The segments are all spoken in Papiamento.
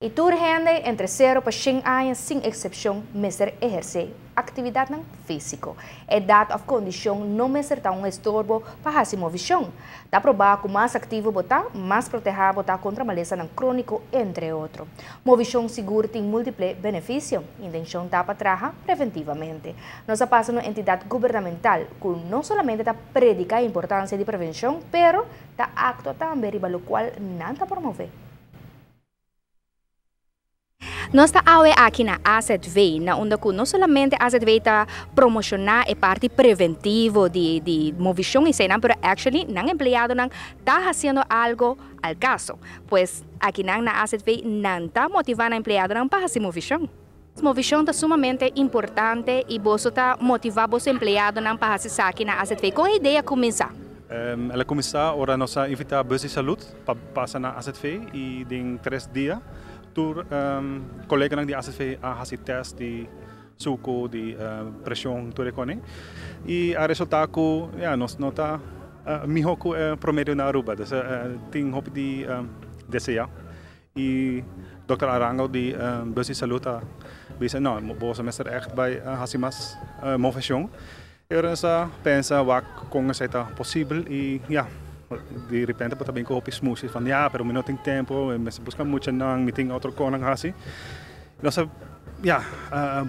Y tur hende entre 0 pa 100 aña, sin excepcion, mester eherce actividad fisico. Edad of condicion no mester ta un estorbo pa haci movecion. Ta proba cu mas activo bo ta, mas proteha bo ta contra malesa cronico, entre otro. Movecion sigur tin multiple beneficio. Intencion ta pa traha preventivamente. Nos a pasa na entidad gubernamental cu no solamente ta predica e importancia di prevencion, pero ta actua tambe riba locual nan ta promove. Nos ta awe aki na AZV, na unda cu no solamente AZV ta promociona e parti preventivo di movecion y esey, pero actually nan empleadonan ta haciendo algo al caso. Pues aki na AZV nan ta motiva nan empleadonan pa haci movecion. Movecion ta sumamente importante y bo ta motiva e empleadonan pa haci esaki na AZV. Con e idea a cuminsa? El a cuminsa ora nos a invita Bus di Salud pa pasa na AZV y den 3 dia tur colega di AZV a haci test di suco, di presion, tur cos. Y a resulta cu, ja, nos no ta miho cu promedio na Aruba. Dus tin hopi di desea. Y Dr. Arango di Bus di Salud a bisa, "No, bo mester echt bay haci mas movecion." Y nos a pensa wak con esey ta posibel y, ja, di repente bo tambe hopi smoothies van, "Ja, pero mi no tin tempo, mi busca mucho nan, mi tin otro cos asina." Nos, ja,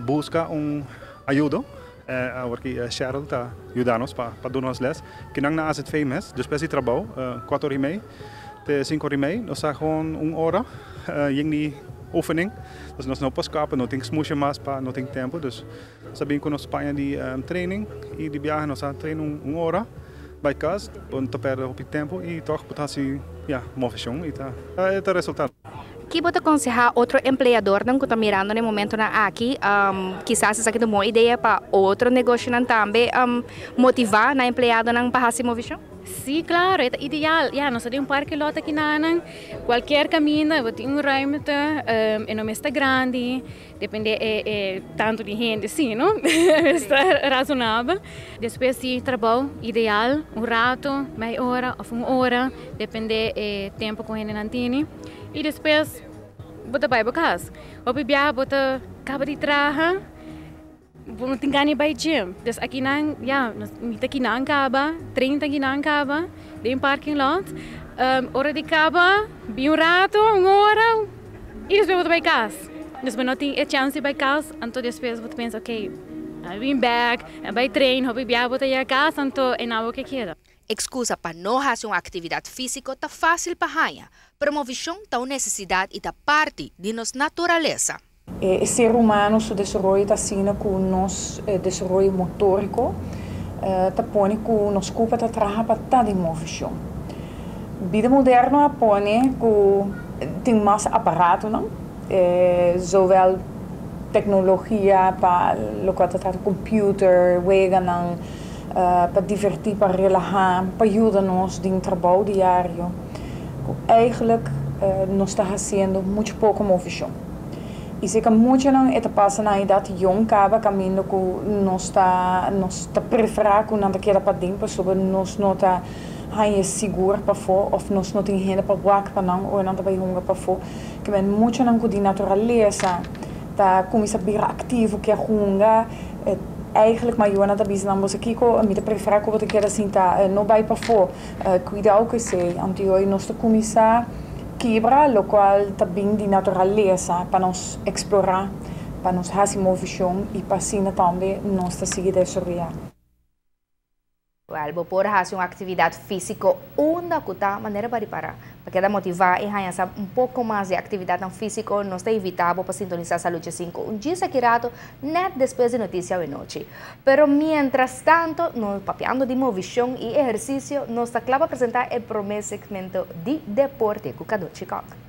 busca un ayudo. Awor cu Cheryl ta yuda nos pa duna nos les. Cu nan na AZV mes, despues di trabou, 4:30 te 5:30, nos ta gewoon un ora, yen di oefening. Dus nos no por scapa, no tin smoesje mas pa no tin tempo. Dus sabi cu nos paña di training y di biahe nos train un ora bay cas, no ta perde hopi tempo y toch por asina, ja, movecion y ta resultado. Kico bo ta conseha otro empleadornan cu ta mirando na e momentonan aki? Kisas esaki ta un bon idea pa otro negoshi tambe motiva nan empleadonan pa haci movecion? Si, claro, ta ideal. Ja, nos tin un parking lot aki na cualkier caminda, bo tin un ruimte, e no ta grandi, depende e tanto di hende, si, no? Ta razonabel. Despues di trabou, ideal, un rato, mei ora of un ora, depende e tempo cu hende nan tin. Y despues, bo ta bay pa cas. Of bia, bo ta caba di traha, no tin gana bay gym. Dus aki nan, ja, mi ta aki nan caba, 30 aki nan caba, den parking lot. Ora di caba, bin un rato, un ora, y despues bo ta bay cas. Dus no tin e chance di bay cas, anto despues bo ta pensa, "Ok, I bin back, bay train," of bia bo ta cas, anto e no ke keda. Excusa pa no haci un actividad fisico ta facil pa haya. Pero movecion ta un necesidad y ta parti di nos naturalesa. E ser humano su desaroyo ta asina cu nos desaroyo motorico ta pone cu nos curpa ta traha pa ta den movecion. Bida moderno a pone cu tin mas aparato, no? Zowel tecnologia pa loke ta trata computer, wega, pa diverti, pa relaha, pa yuda nos den trabou diario. Eigenlijk nos ta haciendo mucho poco movecion. Y si cu mucho nan ta pasa na edad jong caba caminda cu nos ta prefera cu nan ta keda paden pasobra nos no ta haña sigur pafo of nos no tin hende pa wak pa nan of nan ta bay hunga pafo kiermen mucho nan cu di naturalesa ta cuminsa bira activo, kier hunga. Eigenlijk mayornan ta bisa nan, "Boso kico, mi ta prefera cu bo ta keda sinta, no bay pafo, cuidado cu esey." Anto nos ta cuminsa kibra locual ta bin di naturalesa pa nos explora, pa nos haci movecion y pa asina tambe nos ta sigui desaroya. Well, bo por haci un actividad fisico unda cu ta manera pa para. Pa keda motiva y haya un poco mas di actividad fisico, nos ta invita pa sintonisa Salud 5 un dia aki rato, net despues di noticia di anochi. Pero mientras tanto, nos papiando di movecion y ehercicio, nos ta cla pa presenta e prome segmento di deporte cu Cado Chicago.